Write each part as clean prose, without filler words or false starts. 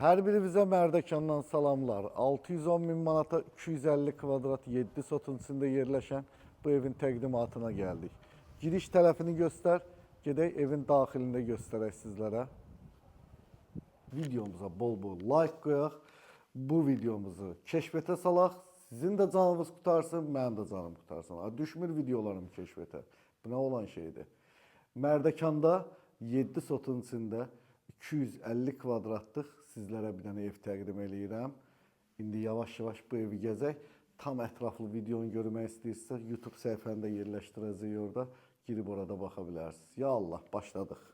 Hər birinizə Mərdəkandan salamlar. 610 min manata 250 kvadrat 7 sotun içində yerləşən bu evin təqdimatına gəldik. Giriş tərəfini göstər, gedək evin daxilində göstərək sizlərə. Videomuza bol-bol like qoyaq. Bu videomuzu keşfətə salaq. Sizin də canınız qurtarsın, mənim də canım qurtarsın. Ha, düşmür videolarım keşfətə. Bu nə olan şeydir? Mərdəkanda 7 sotun içində 250 kvadratlıq sizlərə bir dənə ev təqdim eləyirəm. İndi yavaş-yavaş bu evi gəzək. Tam ətraflı videonu görmək istəyirsinizsə YouTube səhifəni də yerləşdirəcəyik orada. Girib orada baxa bilərsiniz. Ya Allah, başladıq.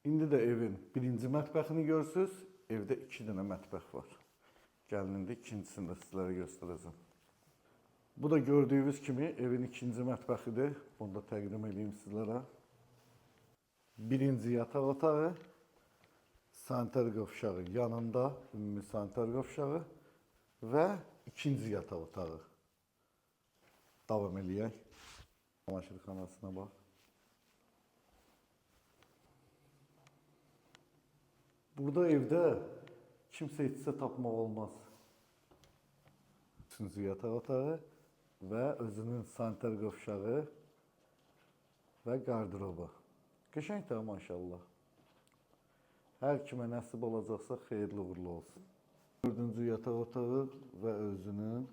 İndi də evin birinci mətbəxini görürsüz. Evdə iki dənə mətbəx var. Gəlin indi ikincisini də sizlərə göstərəcəm. Bu da gördüyünüz kimi evin ikinci mətbəxidir. Bunu da təqdim edeyim sizlərə. Birinci yataq otağı, sanitar qovşağı yanında, ümumi sanitar qovşağı və ikinci yataq otağı. Davam eləyək. Çamaşırxanasına bax. Burada evdə kimsə etsə tapmaq olmaz. Üçüncü yataq otağı və özünün sanitar qovşağı və qardırobu. Qəşəngdir ha, maşallah. Hər kimə nəsib olacaqsa xeyirli uğurlu olsun. Dördüncü yataq otağı və özünün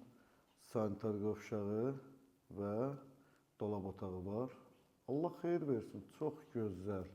sanitar qovşağı və dolab otağı var. Allah xeyir versin. Çox gözəl.